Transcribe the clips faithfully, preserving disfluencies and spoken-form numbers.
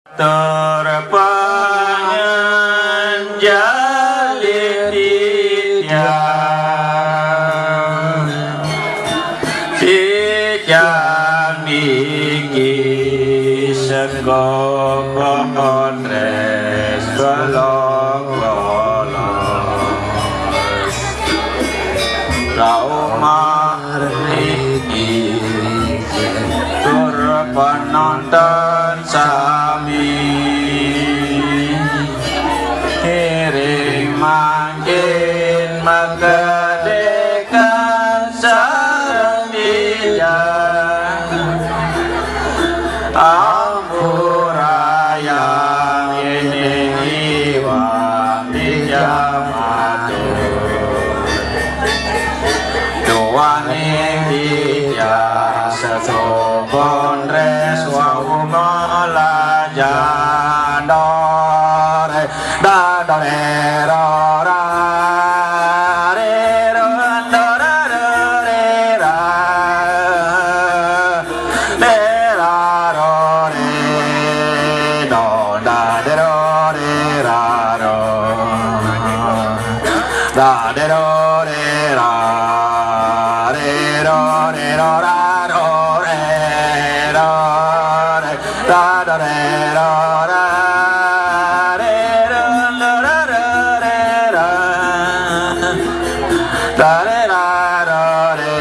Tur panganjali titiang, titiang niki seka Kondres Balong-Bolong. Raumah niki tur penonton sami, iring mangkin makedekan sareng titiang. Ampurayang ining iwang titiang matur. Duaning titiang setu Kondres wau malajan dore, da dore ro ra re ro do ra ro re ra re ra ro re do da de ro re ra ro da de ro re ra re ro re ro ra ro re ro re ra do re ro ra re ro do ra ro re ra da re ra ro re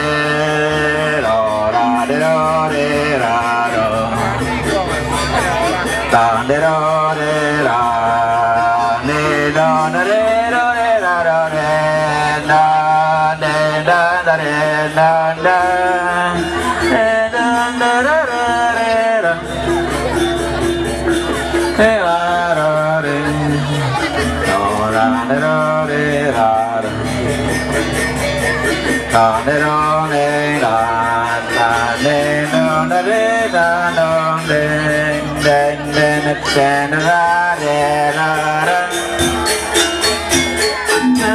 ro ra de ro re ra ro da de ro re ra ne do na re ro re ra ro re na de da da re na da re da da ra ra re ra re ra ra re do ra re ra re ra ra. Da de ro de ra da de do da re da do de de de de de ra re ra ra. Da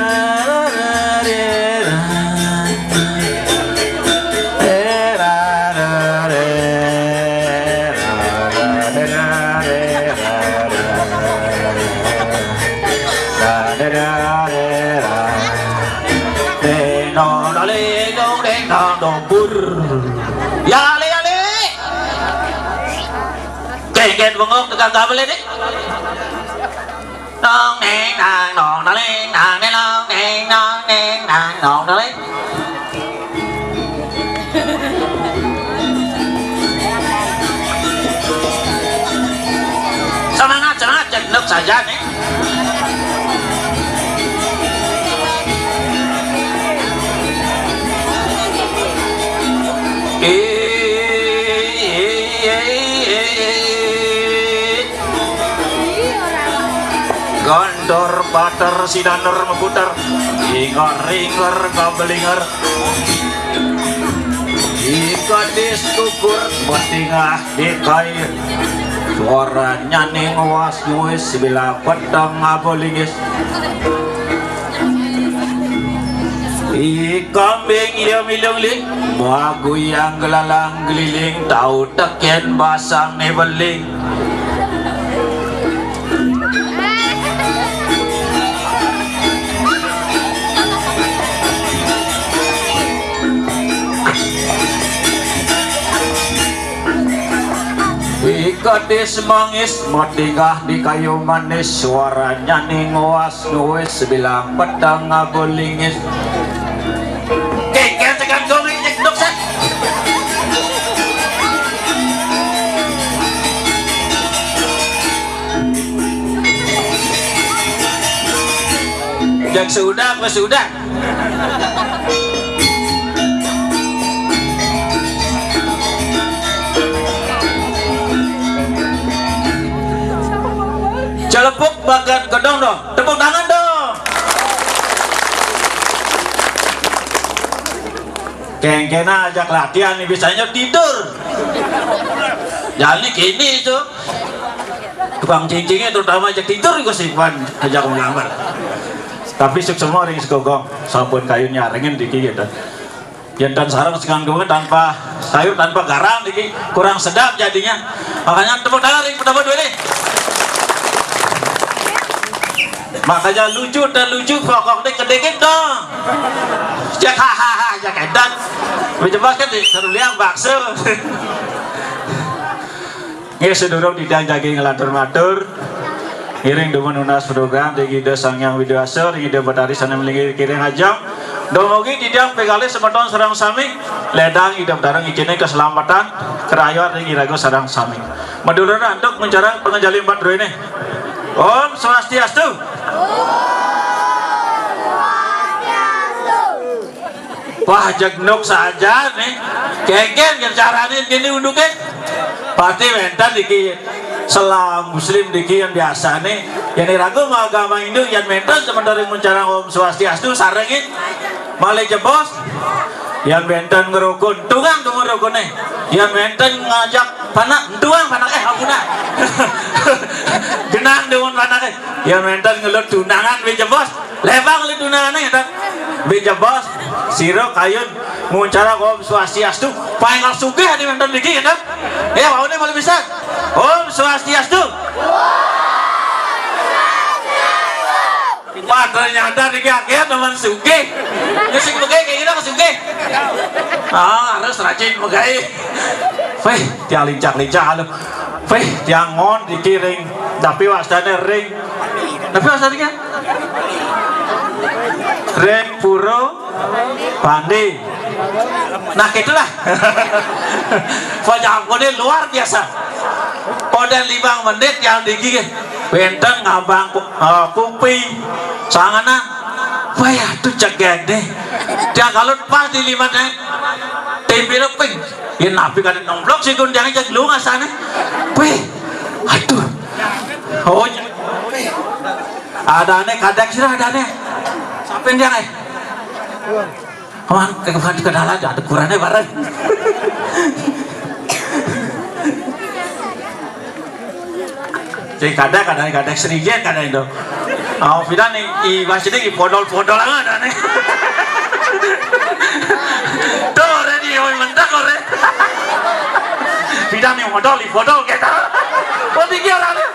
ra ra re ra. Re ra ra re ra ra re ra re ra ra. Da de ra re ra. Ding dong, da ling dong, ding dong, dong, bur. Ya, ale, ale. Kengken bengong tukang kabel ini. Dong, ding, dang, dong, da ling, dang, ding, dong, ding, dong, ding, dang, dong, da ling. Semangat, semangat, cek nuk saja nih. Gondor pater sidaner meputer, ingor-ingor kabelinger. Igadis gugur metingah di kair. Suaranya ning was nyuis bila peteng abolingis. Ikambing iya milungling, maguyang gelalang geliling, tau teken basang ni beling. Igadis mangis, matingah di kayu manis, suaranya ning was nuis, bilang peteng abolingis. Kengken tekan gomeng, cek dok, set. Jak sudah, pas sudah. Celepuk bakat gedong dong. Tepuk tangan dong. Kengkena ajak latihan nih, bisanya tidur. Jadi gini itu. Tukang cingcingnya terutama ajak tidur juga sih, Pan, ajak melamar. Tapi sukses ring segogong, sampun kayun nyarengin diki gitu. Yen tan sareng sekan kuwi tanpa sayur, tanpa garam iki kurang sedap jadinya. Makanya tepuk tangan ring pendapat ini. Makanya lucu dan lucu pokoknya kedikit dong. Cek hahaha, cek edan. Menjebak kan di seru liang bakso. Nggih, sedurung titiang jagi nglantur matur, ngiring dumun nunas program ring Ida Sang Hyang Widhi Wasa, ring Ida Betari sané malinggi kiring ajeng. Dumugi titiang pikalih semeton sareng sami, ledang Ida Betara ngicénin kaselametan, karahayuan ring iraga sareng sami. Madulur antuk nguncarang panganjali empat druéné. Om Swastiastu. Wah, jeg nuk saja nih. Kéngkén gén carané kéné unduké. Pasti wénten niki selam muslim niki yang biasané. Yén iraga maagama Hindu yén wénten sementara nguncarang Om Swastiastu sarengin malih jebos. Yén wénten ngrukun, tungang dumun rukuné. Yén wénten ngajak panak, tungang panaké, eh, ampun ah. Genang dumun panaké. Yén wénten ngelut tunangan malih jebos. Lebang li tunangané ngéten. Bijebos, sira kayun nguncarang Om Swastiastu, paénggal sugih adi wénten niki ngéten. Ya, wauné malih pisan. Om Swastiastu. Wah, ternyata niki akéh teman sugih. Ya sing megai kayak gitu sugih. Ah, harus rajin megai. Wéh, tiang lincah-lincah lho. Wéh, tiang ngon dikiring. Tapi wastané ring. Tapi wastané kan? Ring Pura Pandi. Nah, gitulah. Panjangkuné luar biasa. Pada limang menit yang digi wénten ngabang ku-, eh, kupi, sanganan. Wah, ya tuh cegek deh. Dia kalau pas di lima menit, timpil ping. Ya napi kada nomplok sih kun dia cek lu ngasane. Wéh, aduh. Oh, ya. Adané kadék sira adané. Sampeyan dia, eh. Kawan, kawan kenalan ada ukurannya bareng. Jadi kadék, kadék, kadék seringgit kadék itu. Oh, pida nih, i masih di podol-podol amat nih. Tuh, ora di, oi, mentak ora. Pida nih modal di podol kita. Oh, tinggi orangnya.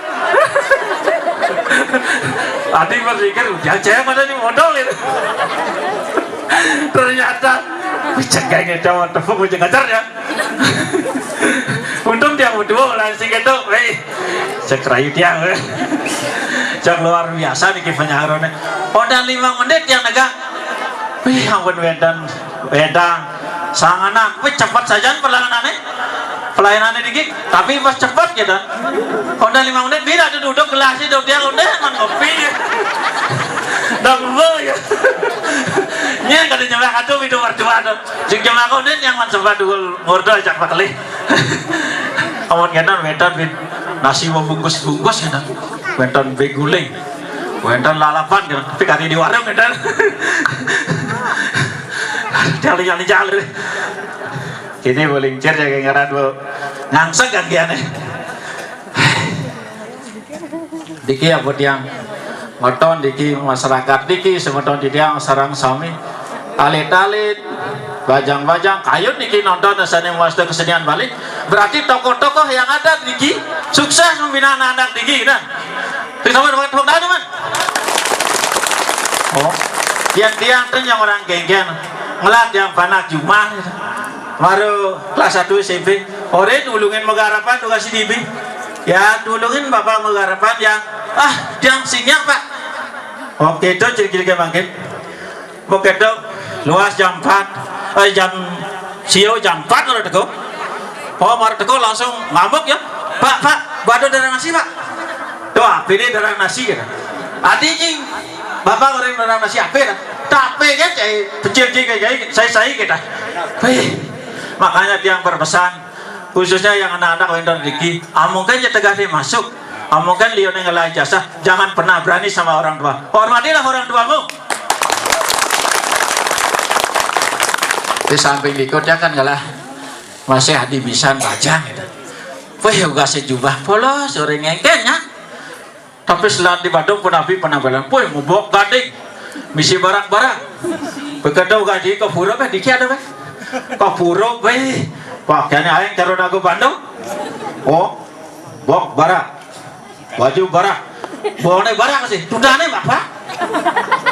Tadi berpikir, ya, saya pada di modal itu. Ternyata, wih, cek gaya ngecawan tepuk, wih, cek ajar ya. Untung tiang berdua langsung gitu, wih, cek rayu tiang, wih. Cek luar biasa nih penyaharannya. Udah lima menit yang negak. Wih, ampun, wénten, wénten. Sanganak, wih, cepet saja pelayanannya. Pelayanannya dikit, tapi pas cepet gitu. Udah lima menit, bila tuh duduk gelas itu, dia udah emang ngopi. Dah, ya. Nya kada nyembah katu, itu mertua tuh. Sing jemaah kau nih yang man sempat dulu ngordo ajak pakelih. Amun ngénten wénten wit nasi mabungkus-bungkus ngénten. Wénten bé guling. Wénten lalapan ngénten. Tapi kari di warung ngénten. Jali-jali jali. Kini bolincir ya ngaran, Bu. Ngangsek kan kiané. Diki ya, Bu, tiang. Meton diki masyarakat diki, semeton titiang sareng sami. Alit-alit, bajang-bajang, kayun niki nonton sané mawasta kesenian Bali. Berarti tokoh-tokoh yang ada niki sukses membina anak-anak niki, nah. Tepuk tangan, tepuk tangan, teman. Oh, yang tiang tuh yang orang genggen, ngelat yang panak jumah. Baru kelas satu S M P. Ora nulungin Mega Harapan tugas si Bibi. Ya, nulungin Bapak Mega Harapan ya. Ah, jam sinyak, Pak. Oke, itu ciri-ciri mangkin. Oke, itu luas jam empat. Eh, jam sio jam empat kalau teko. Oh, mar teko langsung ngamuk ya. "Pak, Pak, bado darah nasi, Pak." Tuh, apa ini darah nasi gitu. Artinya, Bapak orang darah nasi apa ya? Tapi kan, cai pecil cai, cai, saya, saya kita. Hei, makanya tiang berpesan, khususnya yang anak-anak wénten riki, amun kan ya tegah dia masuk, amun kan lione ngelah ijazah, jangan pernah berani sama orang tua. Hormatilah orang tuamu. Di samping dikut ya kan ngelah masih adi bisan bajang gitu. Wéh, uga sejubah polos, sore ngengken ya. Tapi selat di Badung pun api penampilan. Wéh, mubok gading. Misi barak-barak. Begitu gaji ke pura, wéh, diki ada, wéh. Ke pura, wéh. Pakaiannya aing cara dago Bandung. Oh, Bok barak, baju barak, bone barak sih, tudane apa?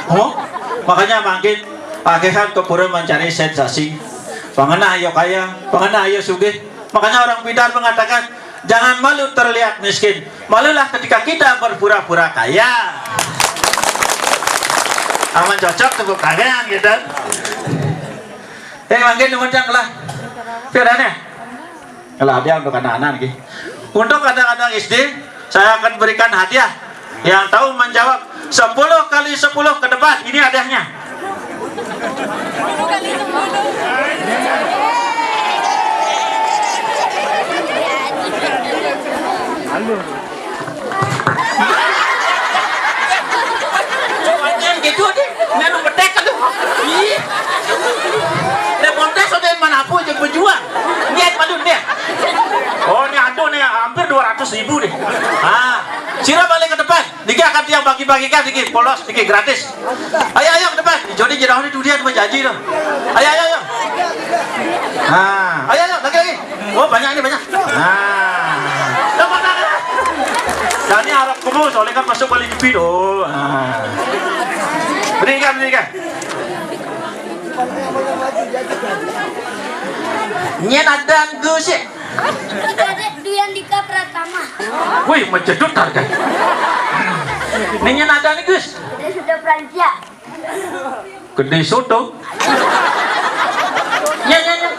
Oh, makanya mangkin akehan ke pura mencari sensasi. Pangenah ayo kaya, pangenah ayo sugih. Makanya orang pintar mengatakan, jangan malu terlihat miskin, malulah ketika kita berpura-pura kaya. Aman cocok tepuk tangan gitu. Eh, mangkin teman lah. Piadane? Kalau ada untuk anak-anak lagi. Untuk anak-anak S D, saya akan berikan hadiah. Yang tahu menjawab sepuluh kali sepuluh ke depan, ini hadiahnya. Jangan gitu deh, nanu bedek lu. Ih. Dia bontes udah mana apa aja berjuang. Lihat malu dia. Oh, ini aduh nih, hampir dua ratus ribu deh. Ah, sira balik ke depan. Niki akan tiang bagi-bagikan niki, polos niki, gratis. Ayo, ayo ke depan. Joni jerah ini tuh dia cuma janji tuh. Ayo, ayo, ayo. Ah, ayo, ayo, lagi, lagi. Oh, banyak ini, banyak. Ah. Dapat, dapat. Dan ini harap kubu, soalnya kan masuk balik jepi tuh. Ah. Berikan, berikan. Nyen adan Gus, ya. Kadek Duyan Dika Pratama. Wih, menjedut harga. Ini nyen adan Gus. Dia sudah Pransia. Gede soto. Nyen, nyen, nyen.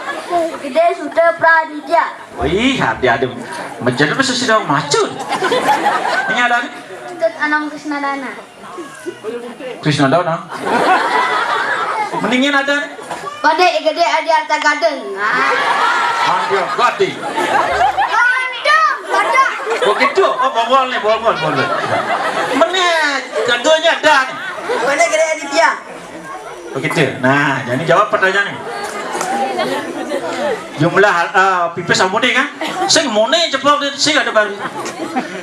Gede sudah Praditya. Wih, hati ada menjedut mesti sudah macun. Ini ada nih. Ikut Anam Krisnadana. Krisnadana. Mendingin ada nih. Pada gede ada harta gadeng. Ah. Mandi gadi. Gadeng, gadeng. Begitu. Oh, bongol nih, bongol, bongol. Menit, keduanya ada nih. Pada gede Aditya. Begitu. Nah, jadi jawab pertanyaan nih. Jumlah, eh, pipis amune kan? Sing mune ceplok di sing ada baru.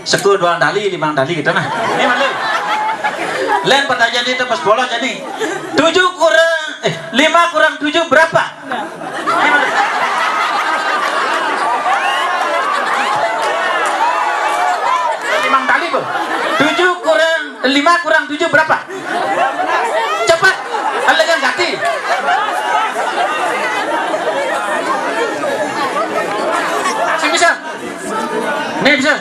Seko dua tali, lima tali gitu nah. Ini malu. Len pertanyaan itu pas bola jadi. Tujuh kurang, eh, lima kurang tujuh berapa? Ini malu. Lima tali, Bu. Tujuh kurang, lima kurang tujuh berapa? Cepat. Elegan ganti. Sing bisa. Nih bisa.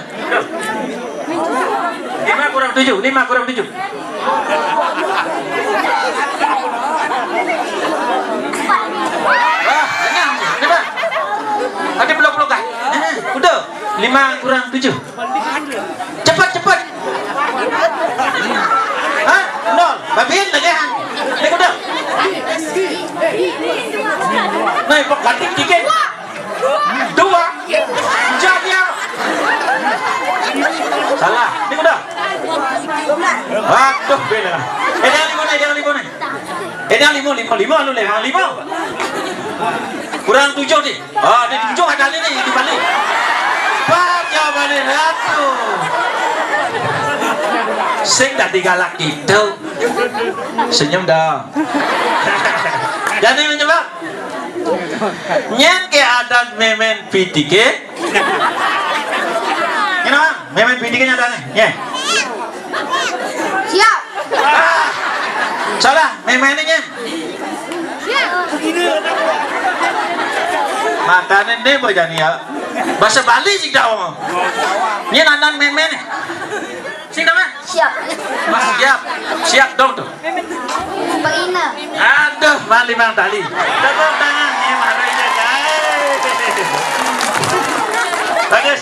Lima kurang tujuh, lima kurang tujuh. Wah, kenyang. Ini, Pak. Tadi belum, belum kah? Ini, udah. Lima kurang tujuh. Cepat, cepat. Hah? Nol. Babin lagi, ha? Ini udah. Nah, ipok ganti dikit. Dua. Jadi ya. Salah. Ini udah. Waduh, beda. Eh, dia lima nih, dia lima nih. Eh, dia lima, lima, lima, lu lima, lima. Kurang tujuh nih. Oh, di ujung ada nih, di balik. Pak, jawabannya ratu. Sing dadi galak gitu. Senyum dong. Jadi mencoba. Nyen ke adan memen pitike. Kenapa? Memen pitike nyata nih. Ya. Siap. Ah, salah, memen ini nyen. Makane ne bojane ya. Bahasa Bali sih dah ngomong. Ini nandan meme nih. Sing nama? Siap. Mas siap. Siap dong tuh. Mbak Ina. Aduh, Bali Bang Tali. Tepuk tangan nih, mari ya, guys. Bagus.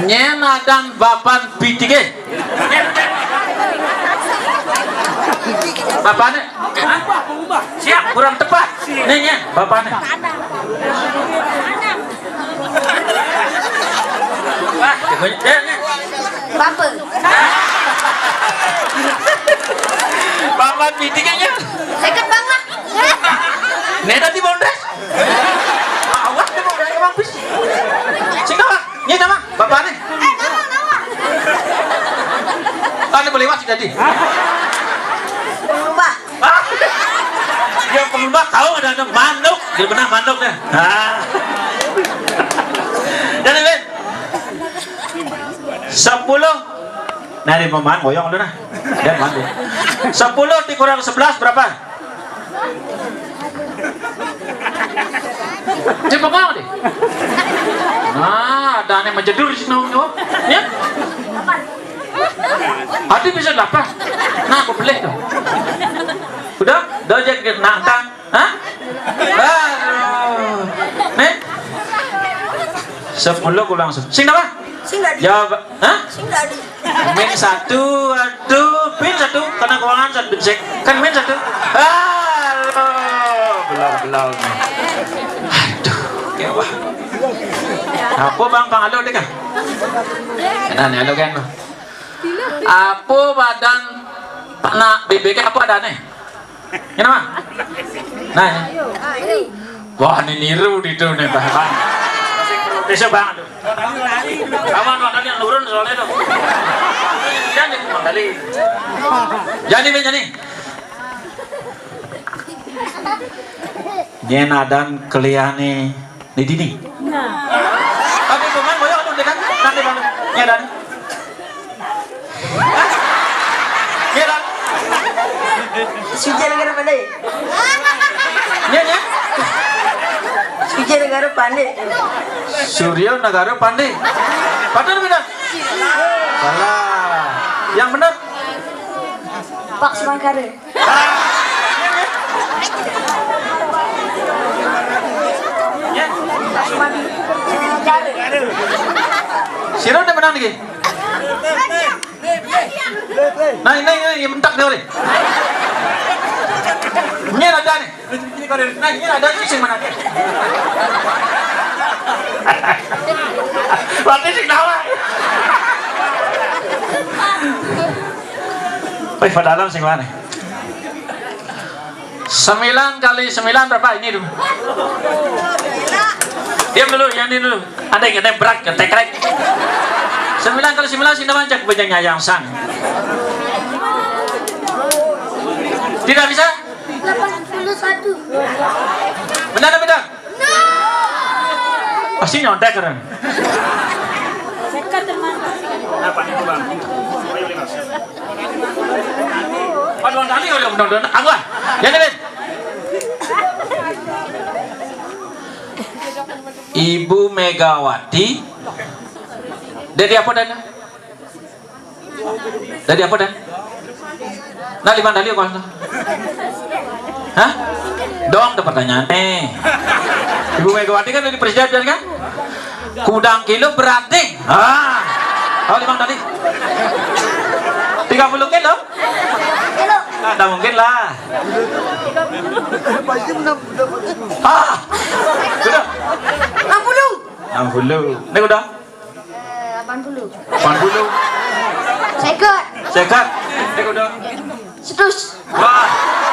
Nyen adan bapan pitike. Bapaknya. Siap, kurang tepat. Nih, nih, bapaknya. Wah, eh, nih. Bapak. Bapak pitiknya. Seket banget. Nih, tadi bondes. Awas, dia mau berani mampus. Sing tawa. Ini nama bapaknya. Eh, nama, nama. Ada boleh wasi tadi. Berubah. Ah. Ya, berubah tahu ada, ada manuk. Dia benar manuk deh. Ah. Sepuluh. Nah, ini pemain goyong lu nah. Dan mandi. Sepuluh dikurang sebelas berapa? Dia bengong deh. Nah, ada aneh menjedur di sini, oh. Ya? Ada bisa delapan. Nah, aku beli tuh. Udah, udah aja nantang. Hah? Aduh. Nih. Sepuluh kurang sepuluh. Sing apa? Sing nggak di. Jawab. Hah? Sing nggak di. Min satu, aduh, min satu, kena keuangan satu, cek. Kan min satu. Aduh, belau-belau. Aduh, kewah. Apa bang pangalo deh kah? Nah, nih, halo kan. Apa badan anak bebek apa adanya? Kenapa? Nah, ya. Wah, ini niru di itu nih, Bang. Besok, Bang. Aman, makanya nurun soalnya tuh. Jangan, Bang, kali. Jadi, Bang, jadi. Nyen adan keliane di dini. Nah. Tapi cuman boyo aduh dekat nanti, Bang. Nyen adan. Nyen adan. Surya Negara Pandai. Nyen, nyen. Surya Negara Pandai. Surya Negara Pandai. Padahal benar. Salah. Yang benar. Pak Semangkare. Sira udah menang lagi. Nah, ini, ini, ini mentak dia, Ore. Ini ada nih. Nah, ini ada nih sing mana? Berarti sing tawa. Wih, padahal sing mana? Sembilan kali sembilan berapa ini tuh? Diam dulu, yang ini dulu. Ada yang kena berat, ketekrek. Sembilan kali sembilan sini banyak banyak nyayang sang. Tidak bisa? Delapan puluh satu. Benar, benar. Pasti nyontek kan? Apa nih, Bang? Ayo, Bang. Aduh, tadi udah menonton. Aku ah. Ya, nih, Ben. Ibu Megawati. Dari apa, Dan? Dari apa, Dan? Nah, lima tali apa? Hah? Dong, ada pertanyaan nih. Ibu Megawati kan dari presiden kan? Kudang kilo berarti. Ah. Oh, lima tali. Tiga puluh kilo? Nah, tak mungkin lah. Ah. Sudah. Enam puluh. Enam puluh. Ini udah. Eh, delapan puluh. Delapan puluh. Seket. Seket. Ini udah. Setus. Wah,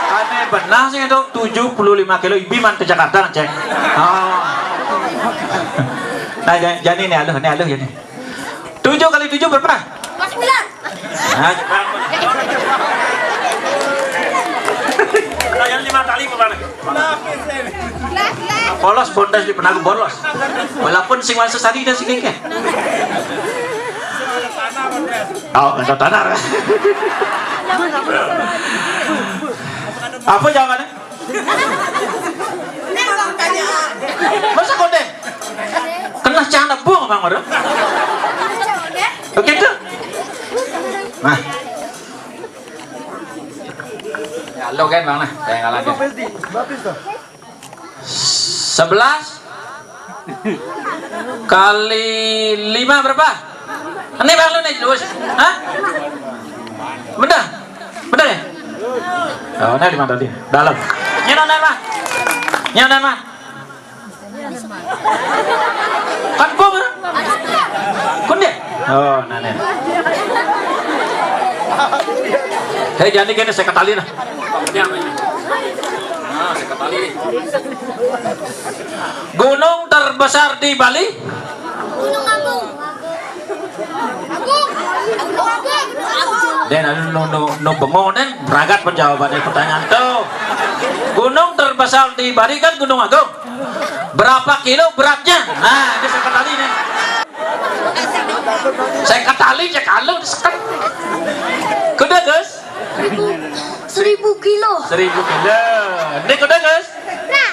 aneh benar sih itu tujuh puluh lima kilo ibi man ke Jakarta ngecek. Oh. Nah, ja- jadi ini aluh, ini aluh ini. Tujuh kali tujuh berapa? Empat puluh sembilan. Nah, Nah, yang lima tali kemarin. Polos bontes di penagu bolos. Walaupun sing masuk tadi dan sing kengkeh. Oh, enggak tanar. Apa jawabannya? Masa konde? Kena cana buang, Bang, orang. Begitu. Nah. Ya, lo kan, Bang, nah. Saya ngalah, kan. Sebelas kali lima berapa? Ini, Bang, lu nih, terus. Hah? Bener? Bener ya? Oh, nah, di mana tadi? Dalam. Nyenon, Bang. Nyenon, Bang. Kan gua baru. Kun dia? Oh, nah, nih. Hei, jadi gini, saya ketali lah. Nah, saya ketali. Gunung terbesar di Bali? Gunung Agung. Agung. Agung. Agung. Den, anu, nu, nu, nu bengong, Den, beragat penjawabannya pertanyaan tuh. Gunung terbesar di Bali kan Gunung Agung. Berapa kilo beratnya? Nah, ini saya ketali nih. Saya ketali, cek Halo, disekat. Kuda, Gus? Seribu kilo. Seribu kilo. Ini kuda, Gus?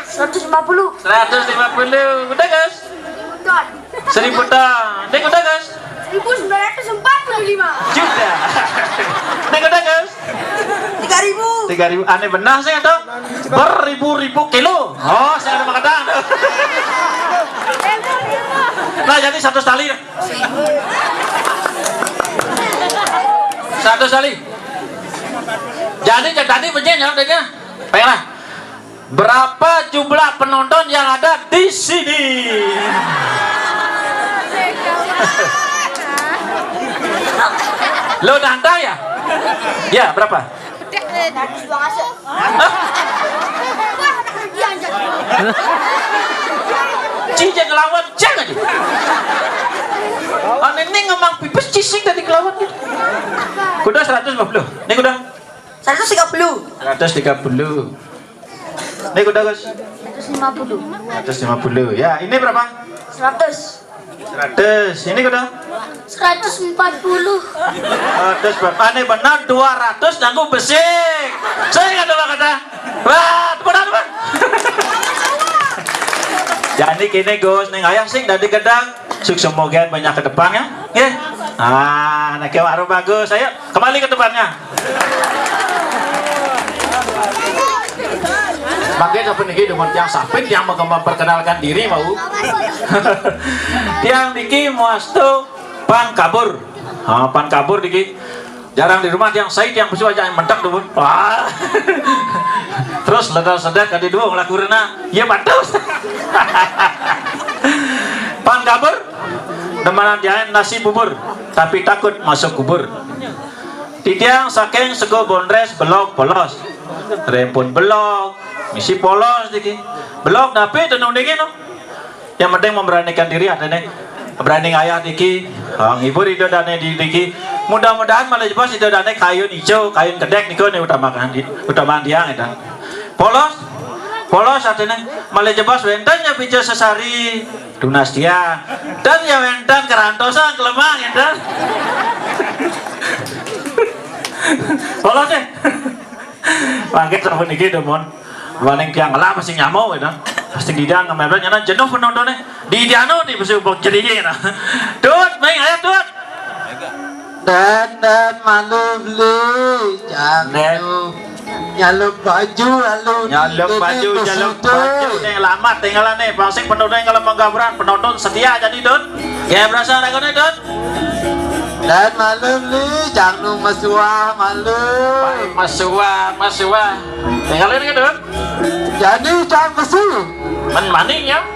Seratus lima puluh. Seratus lima puluh. Kuda, Gus? Ton. Seribu ton. Ini kuda, Gus? Seribu sembilan ratus empat puluh lima. Juga. Ini kuda, Gus? Tiga ribu. Tiga ribu. Aneh benar sih itu. Beribu-ribu kilo. Oh, saya ada makanan. Nah, jadi seratus tali. Seratus tali. Jadi, tadi penyiar jawab dia. Pengen lah. Berapa jumlah penonton yang ada di sini? Lo nantang ya? Ya, berapa? Hah? Cie, jangan ngelawan, jangan. Aneh nih, ngemang pipis cising tadi kelawan. Kuda seratus lima puluh. Ini kuda? Seratus tiga puluh. Seratus tiga puluh. Ini kuda, Gus? Seratus lima puluh. Seratus lima puluh. Ya, ini berapa? Seratus. Seratus. Ini kuda? Seratus empat puluh. Seratus berapa? Aneh benar, dua ratus nanggu besik. Saya nggak ada kata. Wah, benar, Bang. Jadi gini, Gus, ning ayah sing dadi gedang. Sukses moga banyak ke depan ya. Nggih. Ah, niki baru bagus. Ayo, kembali ke tempatnya. Mangke sampun niki demen tiang sampin yang mau memperkenalkan diri mau. Tiang niki muastu pan kabur. Ah, pan kabur niki. Jarang di rumah tiang sai tiang besu aja yang mentek tuh. Wah. Terus ledak-ledak tadi dua ngelaku rena. Iya, bagus. Pan kabur. Demanan tiang nasi bubur, tapi takut masuk kubur. Titiang saking sego bondres belok polos. Rempun belok, misi polos diki. Belok tapi tenung dingin no. Yang penting memberanikan diri ada nih. Berani ngayah diki, ah, ngibur ida dane di diki. Mudah-mudahan malah jebos ida dane kayun ijo, kayun kedek niku nih utamakan di, utamaan tiang itu. Polos, polos artinya malah jebos wenten ya bija sesari tunas tiang. Dan ya wenten kerantosan kelemah ya dan. Polos deh. Mangke sampun niki demun. Waning tiang ngelak pasti nyamuk gitu. Pasti didang ngemebel nyana jenuh penontonnya. Di dianu di pasti upuk jeriji gitu. Tut, main ayo tut. Dan dan malu beli. Jangan nyalup baju lalu nyalup baju nyalup baju nih lama tinggalan nih pasti penonton kalau menggaburan penonton setia jadi tut. Ya berasa lagunya tut. Dan malu beli jangan mesua malu. Mesua mesua. Tinggalin gitu. Jadi cang besi. Men maning ya.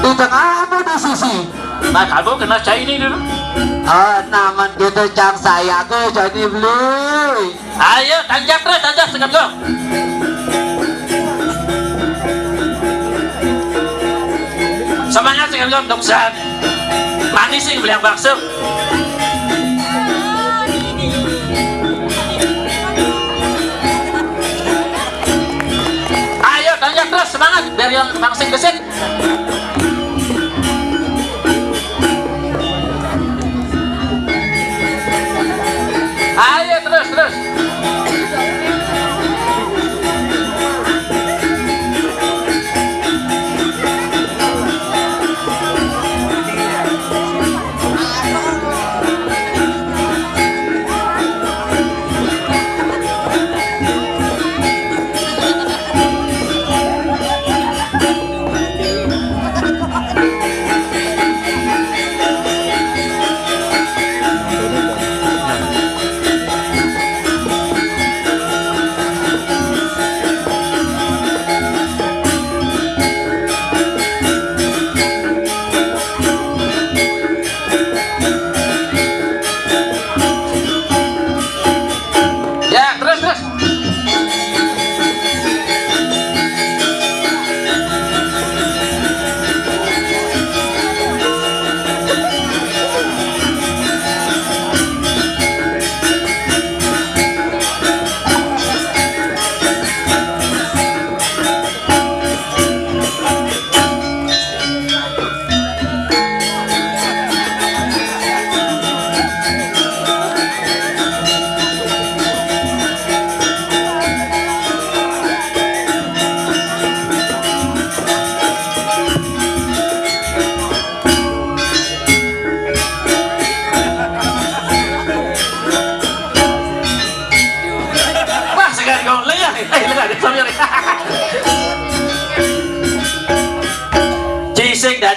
Di tengah apa di sisi? Nah, kamu kena cai ini dulu. Oh, naman gitu cang saya ke jadi beli. Ayo, tanjak terus, tanjak sekat go. Semangat sekat go, doksan. Manis sih beli bakso. Ayo, tanjak terus, semangat. Biar yang bangsing gesit. Ayo, terus, terus.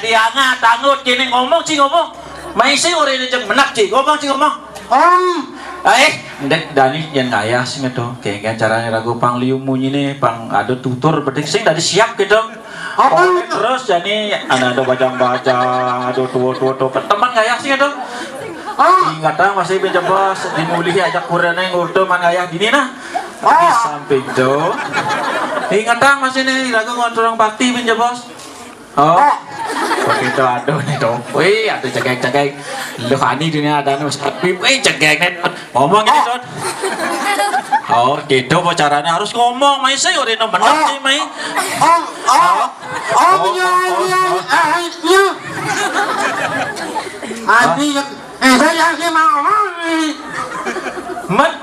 Diangat-angut kéné ngomong, Ci, ngomong. Mai sing orahina jeg menep, Ci. Ngomong, Ci, ngomong. Om. Eh, ndek dani yén ngayah sing to. Kéngkén carané raga pangliu munyiné, pang ada tutur bedik sing dadi siap kéto. Apa? Oké, terus jani anak ada bajang-bajang, ada tua-tua, tua ketemen ngayah sing to. Oh. Ingetang masih pinjebos, dimulihi ajak kuréné ngurta man ngayah dini nah. Oh. Di samping to. Ingetang masih nih, raga ngontrol bakti pinjebos. Oh. Begitu, aduh nih dong. Wih, aduh cegek-cegek. Lu ani dunia ada nu sapi. Wih, cegek nih. Ngomong ini, Don. Oh, gitu apa caranya harus ngomong, mai sing orahina menep sih, mai. Om, om, om, om, ya, om, ya, om. Ah, ya. Ani yang, eh, saya sih mau ngomong nih. Met,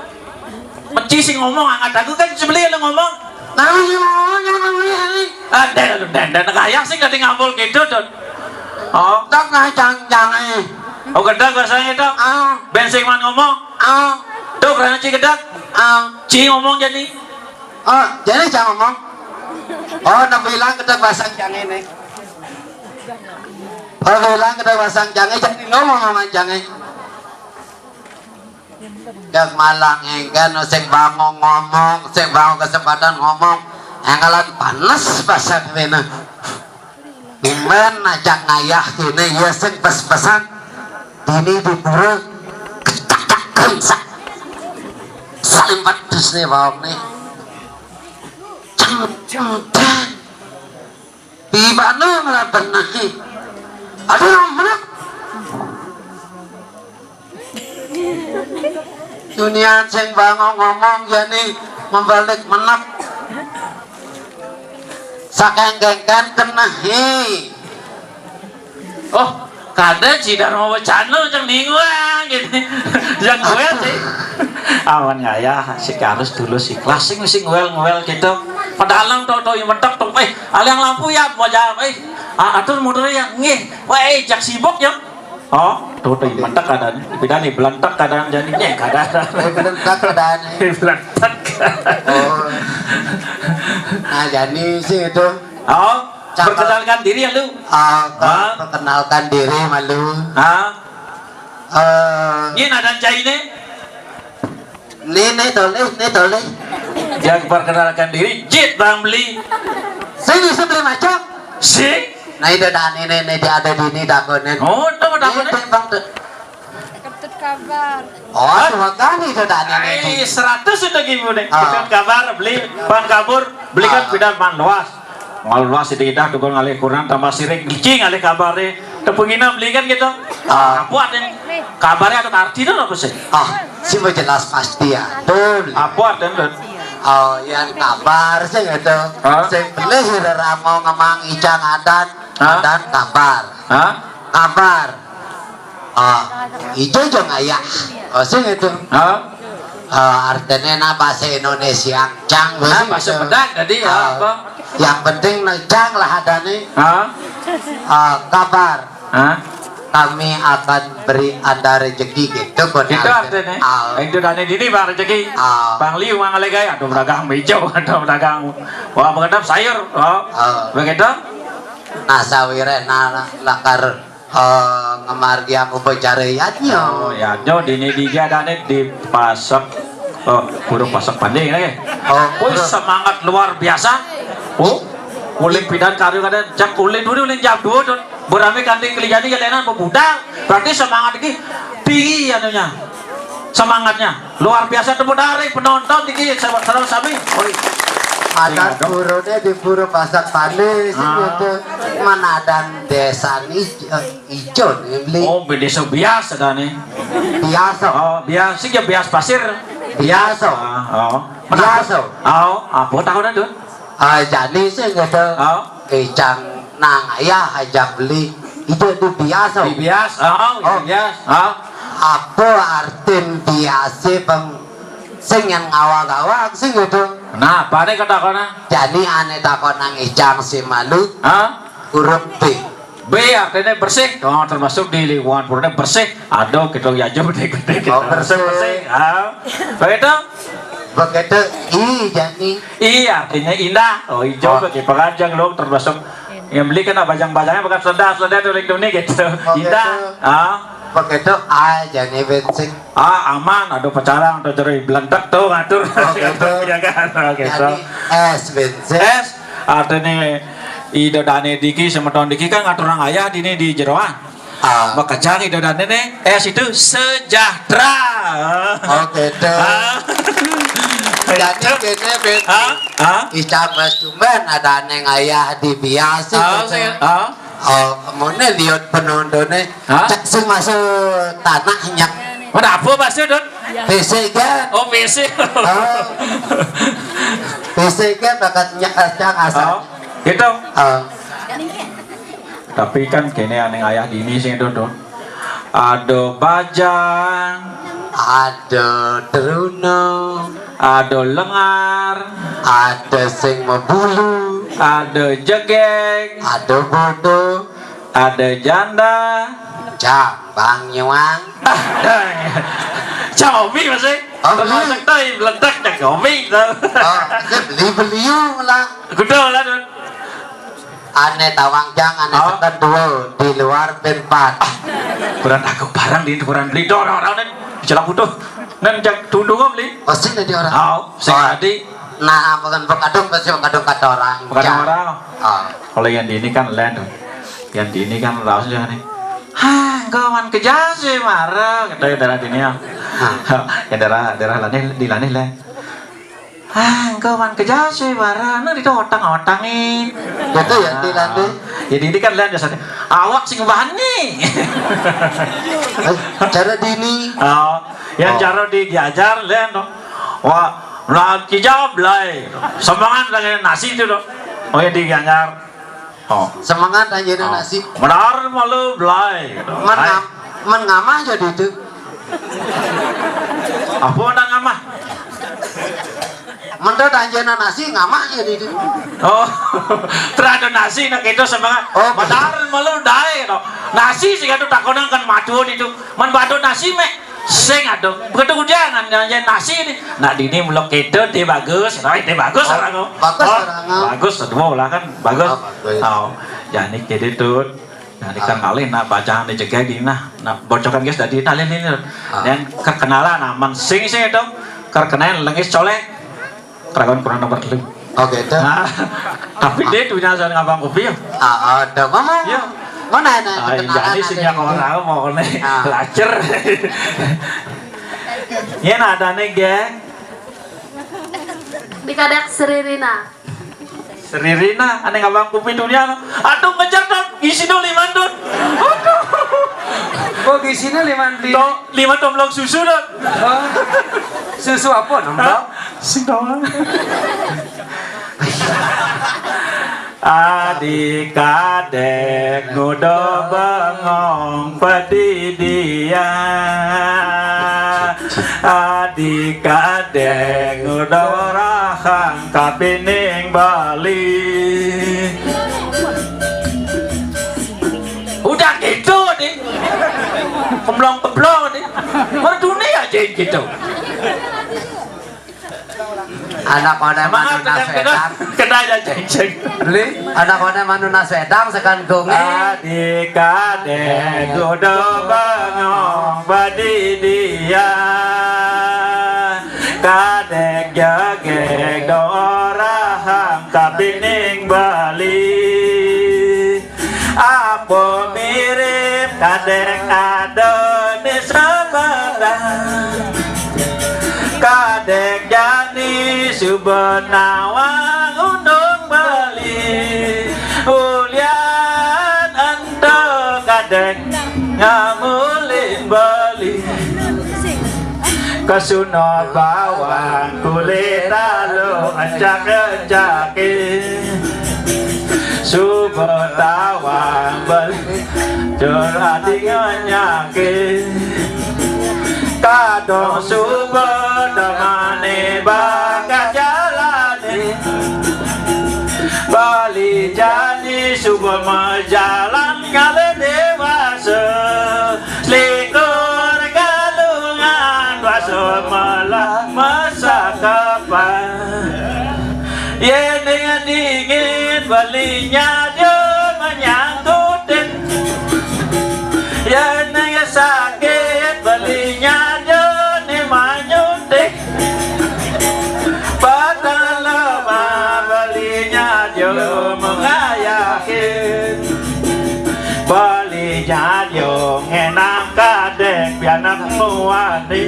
meci sing ngomong, angkat aku kan sebeli lu ngomong. Nah, sing mau ngomong, ngomong, ngomong. Ah, dan, dan, dan, kaya sing dadi ngambul gitu, Don. Oh. Tak ngajang-jang, eh. Oh, gedeg bahasanya, Dok. Ah. Bén sing man ngomong. Ah. Dok, rana Ci gedeg. Ah. Ci ngomong jadi. Oh, jadi jangan ngomong. Oh, nak bilang kita pasang jangan ini. Oh, bilang kita pasang jangan, jadi ngomong sama jangan. Dak malang enggan sing bangun ngomong, sing bangun kesempatan ngomong. Enggalan panas pasang ini. Mén ajak ngayah kéné ya sing pes-pesan. Dini di pura kecak-cak kringsak. Saling pedes nih bawang nih. Ceng, ceng, ceng. Di mana malah benahi. Aduh, menep. Dunia sing bangun ngomong jani membalik menep. Saking kéngkén kenehi. Oh, kada Ci Darma Wacana cang ninguang gitu. Yang gue sih. Awan ngayah sing harus tulus ikhlas sing sing ngwel-ngwel gitu. Padahal nang to to mentek to, eh, aliang lampu ya, wajah, eh, a-, atur mundur ya, nggih. Wah, eh, jak sibuk ya. Oh, tuh, tuh, mentek keadaan. Beda nih, belentek keadaan jadinya, keadaan. Eh, belentek keadaan. Belentek. Oh. Nah, jadi sih itu. Oh, cakep. Perkenalkan diri ya lu. Ah, ah. Perkenalkan diri malu. Ah. Eh. Ini ada cai nih. Nih, nih, toleh, nih, toleh. Yang perkenalkan diri, Jit Bang Beli. Sing bisa beli macam? Sing. Nah, itu dah, nih, nih, nih, dia ada di ini, dakonin. Oh, itu apa dakonin? Ini, Bang, tuh. Ketut kabar. Oh, hah? Dua kali itu dah, nih, nih, nih. Ai, seratus itu gimu nih. Ah. Ketut kabar, beli, Bang Kabur, beli kan. Ah. Pidan man luas. Ngal luas itu idah, tukul ngalih kurang, tambah sirik, gicing ngalih kabar nih. Tepungina beli kan gitu. Ah. Apa artinya? Kabarnya ada arti tuh apa sih? Ah, sih mau jelas pasti ya. Tuh. Apa artinya tuh? Oh, yang kabar sih gitu. Hah? Sing beli sudah ramo ngemang ijang adan, hah? Adan kabar. Hah? Kabar. Ah, ijo jo ngayah. Oh, sing gitu. Hah? Ah, artinya nah bahasa Indonesia cang. Nah, bahasa gitu. Padang tadi ya, ah, apa? Yang penting nah cang lah adanya. Hah? Ah, kabar. Hah? Kami akan beri Anda rezeki gitu, benar. Gitu artinya. Ah. Itu dari dini, Bang, rezeki. Ah. Bang Liu mang legai, aduh, dagang hijau, aduh, dagang. Wah, mengendap sayur. Oh. Ah. Begitu? Nah, sawiré nah lakar, eh, ngemargiang upacara yadnya. Oh, ya, jo, dini diga dane di pasek, oh, burung pasek panding, eh. Oh, wih, burung. Semangat luar biasa. Oh, ulin pidan karya kada, cak ulin dulu, ulin jam dua tuh. Berame kanting keliani ya lenan bebudak. Berarti semangat iki tinggi anunya. Semangatnya luar biasa. Tepuk tangan ring penonton iki, sahabat sami. Oi. Adat. Iya, dong. Burune di Pura Pasak Pande sing. Ah. Itu menadan desa ni, eh, ijo nih beli. Oh, desa biasa dah nih. Biasa. Oh, biasa ya, bias pasir. Biasa. Ah, oh. Biasa. Oh, apa tahunan tuh? Ah, jani sih gitu. Oh. Ijang nang ayah ajak beli. Itu di biasa. Di bias. Oh, oh, oh. Bias. Oh. Apa artin biase, Bang? Sing yang ngawag-awag sing gitu. Nah, apa nih kata kona? Jani ane takonang ijang si malu. Hah? Huruf B. B artinya bersih. Oh, termasuk di lingkungan purune bersih. Aduh, kita ya jauh deh, gede, gede. Oh, bersih. Bersih, bersih. Ah, begitu? Begitu, I, jani. I artinya indah. Oh, hijau. Oh. Bagi penganjang lo termasuk Yang beli kan bajang-bajangnya bakal sedah-sedah tuh ring tuni gitu. Oh, Indah. Gitu. Ah. Begitu aja nih bensin. Ah, aman, aduh pacarang tuh cerai belentek tuh ngatur. Oh, gitu. Ya kan, oh, gitu. Jadi es bensin. Es, artinya Ido Dane Diki semeton Diki kan ngatur orang ayah di ini di jeroan. Ah. Makejang Ido Dane nih, es itu sejahtera. Oh, gitu. Ah. Jadi kene bensin. Ah, ah. Ica mas cuman ada neng ayah di biasi. Ah, gitu. Ah. Oh, mone lihat penontonnya. Hah? Cek sing masuk tanah nyak. Mana apa maksud, Don? Fisik kan? Oh, fisik. Oh. Fisik kan bakat nyak cang asal. Oh, gitu. Oh. Tapi kan kene aneh ayah dini sih, Don, Don. Ada bajang. Ada teruna. Ada lengar. Ada sing mebulu. Ada jegeg. Ada bodoh. Ada janda. Jambang nyuang. Cobi masih. Oh, termasuk iya. Tadi letak cobi tuh. Oh, beli beliung lah. Kudu lah, Don. Ane tawang jang, ane oh. Seken dua di luar pempat. Kurang aku barang di kurang beli dorong orang nih. Celah butuh. Ngan jak tundung beli. Pasti jadi orang. Oh, sing oh. Tadi. Nah, bukan bekadung pasti bekadung kata orang. Bekadung orang. Oh. Kalau yang di ini kan land. Yang di ini kan laos aja nih. Hah, engkau man kejas sih marah. Kata ya daerah ini ya. Hah. Ya daerah daerah lain di lain lah. Ah, engkau man kejas sih marah. Nah, itu otang-otangin. Betul ya, di lain. Jadi ini kan land biasanya. Awak sing bahan nih. Eh, cara dini. Oh, yang oh. Cara di Gianyar land dong. Wah, nah kijab lai. Semangat dengan nasi itu dong. Oh ya di Gianyar. Oh. Semangat aja oh. Nasi. Benar malu belai. Men, men ngamah jadi itu. Apa nak ngamah? Menurut anjana nasi ngamah jadi itu. Oh. Terada nasi nak itu semangat. Oh, benar malu dai no. Nasi sih itu takonan kan madu itu. Men badu nasi mek. Sing aduh, begitu ujangan nyanyi nasi ini. Nah, dini melok itu dia bagus, nah, dia bagus oh, orang. Bagus oh, orang. Bagus, semua lah kan bagus. Oh, bagus. Oh, jadi jadi tuh. Nah, di ah. Kang alih nah bacaan di jegeg ini nah. Nah, bocokan guys tadi nah ini. Ah. Dan kekenalan aman sing sing itu. Kekenalan lengis colek. Keraguan kurang nomor telu. Oh gitu. Nah, tapi dia punya saya ngabang kopi ya. Ah, ada ngomong. Iya. Mana ada ah, kenalan jadi sih yang orang mau nih ah. Lacer. Iya nah ada nih geng. Dikadak seririna. Seririna, aneh ngabang kopi dunia. Aduh ngejar dong, isi dong lima dong. Aduh. Kok isinya lima beli? Tuh, lima tomblok susu dong. Oh. Susu apa nomblok? Sing doang. Adik kadek ngudo bengong pedidia. Adik kadek ngudo rahang kapining Bali. Udah gitu nih. Kemblong-kemblong nih. Merdunia aja gitu. Anak koné manu nas wedang. Kena aja ceng-ceng. Beli. Anak koné manu nas wedang sekan gungi. Adik kadek kudu bengong badidian. Kadek jegeg dong orahang kapining Bali. Apa mirip kadek ada di sebelah. Kadek jani suba nawang undung beli. Ulian ento kadek ngamulin beli. Kasuna bawang kulit alu acak-acake. Suba tawang beli jur ati nganyake. Kadung suba temane bakal jalane. Bali jani suba majalan ngale dewasa. Selikur galungan basa malah masa kapan. Yen dingin belinya dia Kadek pianak muani.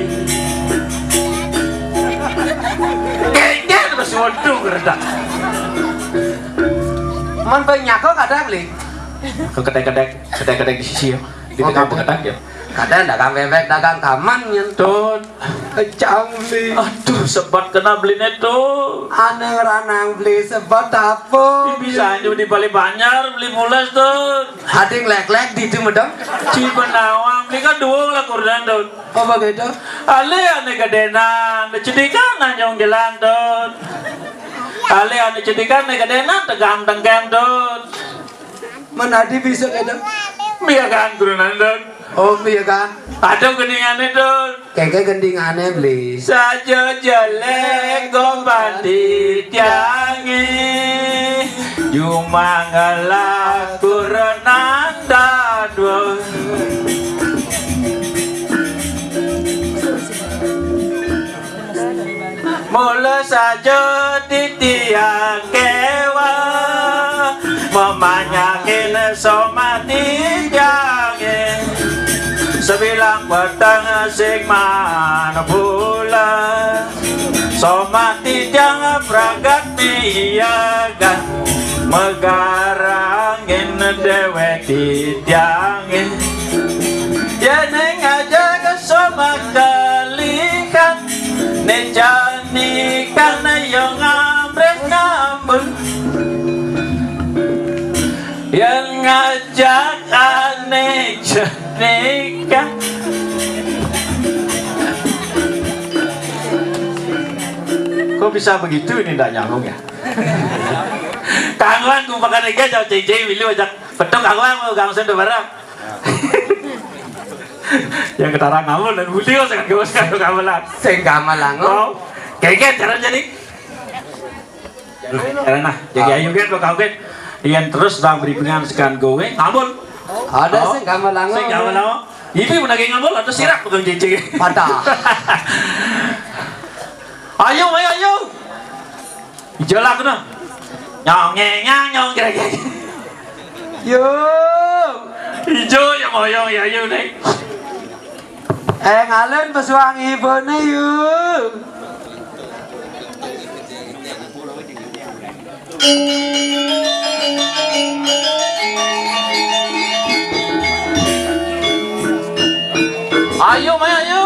Kengken masih waduh geredak. Man banyak kok kadang, Li. Kekedek-kedek, kedek-kedek di sisi ya. Di Oh, tengah kadang. Kekedek ya. Kadang dagang bebek, dagang kaman, nyen. Tut. Cang, Li. Aduh, sebat kena belinya tuh. Ane ngeranang beli sebat apa? Ih, bisa aja di Bali Banjar beli pules tuh. Ading lek-lek di itu medem. Ci Benawang beli kan dua lah kurdan tuh. Apa gitu? Ale ane gedenan, cedikan anyong jelang tuh. Ale ane cedikan ane gedenan tegang tengkeng tuh. Menadi bisa gitu. Biakan turunan tuh. Oh, biakan. Aduh, gendingannya tuh. Keke gendingannya beli. Saja jelek gombal di tiangi. Jumangala kurenan dadua. Mula saja titiang kewa, memanyakin somati jange. Sebilang petang sing mana pula, somati jang pragat miaga, megarangin dewek titiange. Yene ngajak somak kalikan, ne jani kan yo ngambreh ngambul. Yang ngajak ane jani kan. Kok bisa begitu ini, ndak nyambung ya? Kangguan kumpakan ega jauh ceng-ceng milu ajak. Betul kangguan mau gangsung do barang. Yang ketara ngambul dan budi kok sangat gawe sekali gamelan. Sing gamelan. Oh, kengken cara jadi. Karena jadi ayu kan kok kau kan. Yang terus bang beri pengan sekan gawe ngambul. Ada Oh, sing gamelan. Sing gamelan. Ini pun lagi ngambul atau sirak tukang cicing. Pada. Ayo, ayo, ayo. Ijo lah kena. Nyong nyeng nyang nyong kira kira. Yo. Ijo ya moyong ya ayo nih. Eh, ngalen pesuang ibune yu. Ayo, Mai, ayo.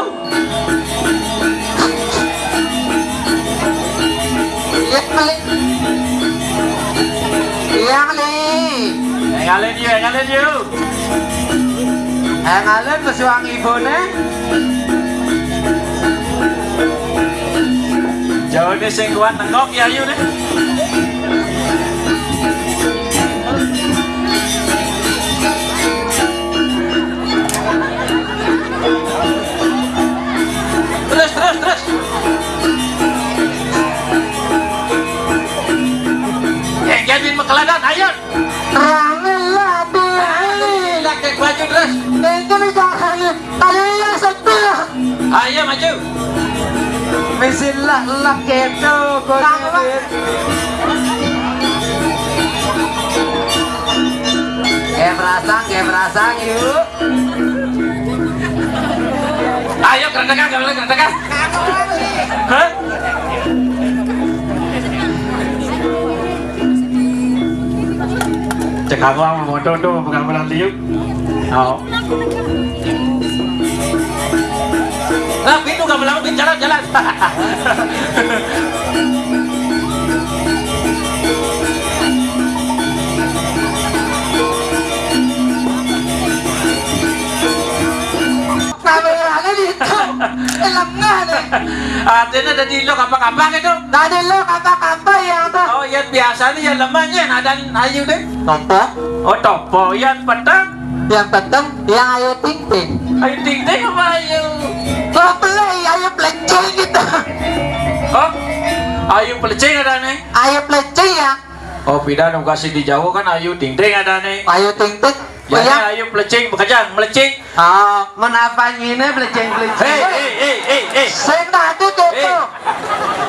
Iya, Meli. Iya, Meli. Engalin yuk, engalin yuk. Engalin pesuang ibune. Jauh deh sing kuat nengok ya, ayo deh. Terus, terus, terus. Eh, Kevin Mekeladan, ayo. Rame lah, Bi. Pakai baju, terus. Mungkin udah hari. Ayo, ya, setia. Ayo, maju. Misi lah, lah, gitu, kok. Kamu, Pak. Kayak perasaan, kayak perasaan, yuk. Ayo, kerendekan, kerendekan, kerendekan. Hah? Cek aku sama motor tuh, bukan berarti yuk. Oh. Nah, pintu gak melama, jalan, jalan. Kameranya di itu. Eh, lengah nih. Artinya ada di lo apa-apa gitu. Tadi lo apa-apa ya tuh. Oh, yang biasanya yang lemahnya ada ayu deh. Topo. Oh, topo. Yang petang. Yang petang, yang ayu ting ting. Ayu ting ting apa ayu? Kalau pelai, ayu pelecing gitu. Oh, ayu pelecing ada nih. Ayu pelecing ya. Oh, beda dong, kasih di Jawa kan ayu ting ting ada nih. Ayu ting ting. Ya, ya. Ayu pelecing, bekejang, melecing. Ah, menapa nyine pelecing-pelecing? Hei, hei, hei, hei, hei. Sing tadi gitu. Hei.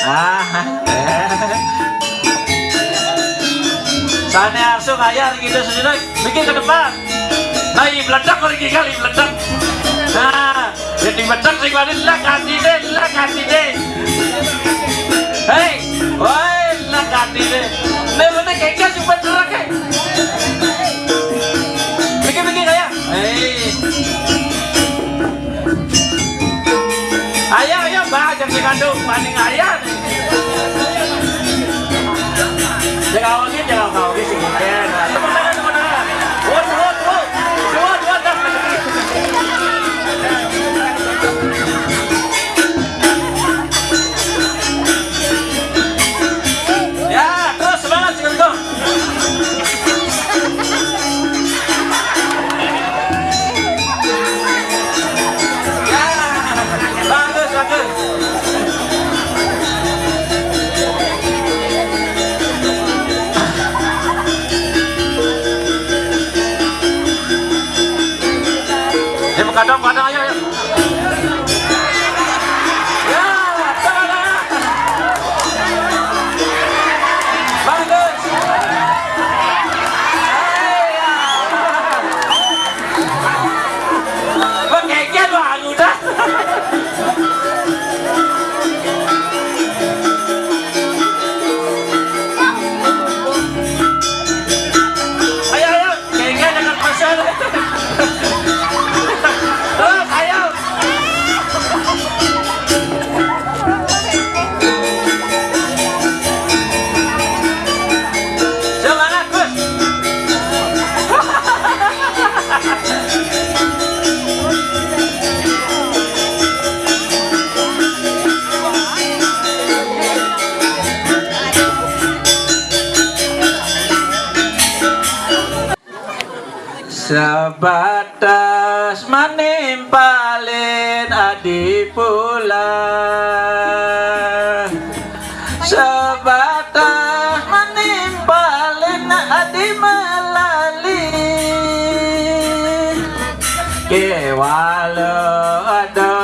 Ah. Sané asuh kaya gitu sesudah, mikir ke depan. Nah, i meledak lagi kali meledak. Nah, jadi meledak sing wani lek atiné, lek atiné. Hei, woi, lek atiné. Né, né, kayak sing bener, kayak. Mikir-mikir kaya. Hei. Ayo, ayo, Mbak, ajak si kandung, paling ayo. Jangan kawin, jangan kawin, sih, kan. Tepuk tangan, tepuk tangan. Kadang-kadang, ayo, ayo. Ya, tengah, tengah. Bagus. Ayo. Bekekian, Bang, udah. Ayo, ayo. Kayaknya dengan pasal. Terus, ayo. Semangat, Gus. Sebatas manimpalin adi pula. Sebatas manimpalin adi malali. Kewala ada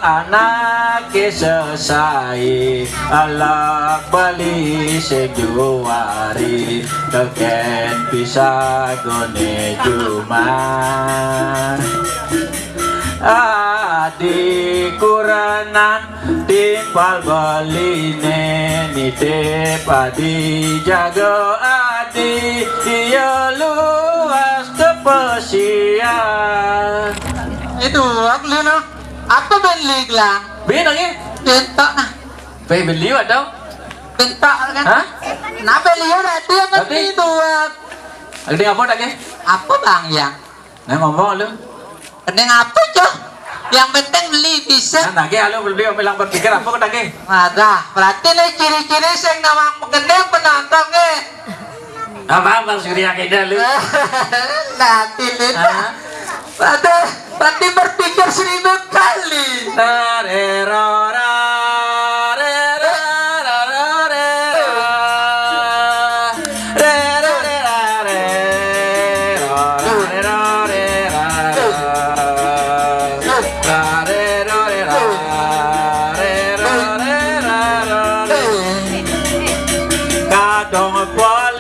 anak ke sesai, alak bali sejuari, teken pisagone juma. Adi kurenan timpal beline, nitip adi jaga adi, iya luas kepesian. Itu, aku lihat, no. Apa ben lig lang? Ben lagi? Bentak nah. Pe beli atau? Bentak kan? Hah? Nah, beli berarti apa? Berarti? Itu, ah. Ada apa tak ke? Apa, Bang, ya? Nah, ngomong lu. Kening apa, Cok? Yang penting beli bisa. Nah, nage, halo, beli, bilang berpikir apa kok nage? Ada. Berarti nih ciri-ciri sing nawang gede penonton, eh. Apa, Bang Surya, kayaknya lu? Nanti, Lin. Hah? Berarti, berarti berpikir seribu kali. Rarerora, rerora, rerora. Kadang pol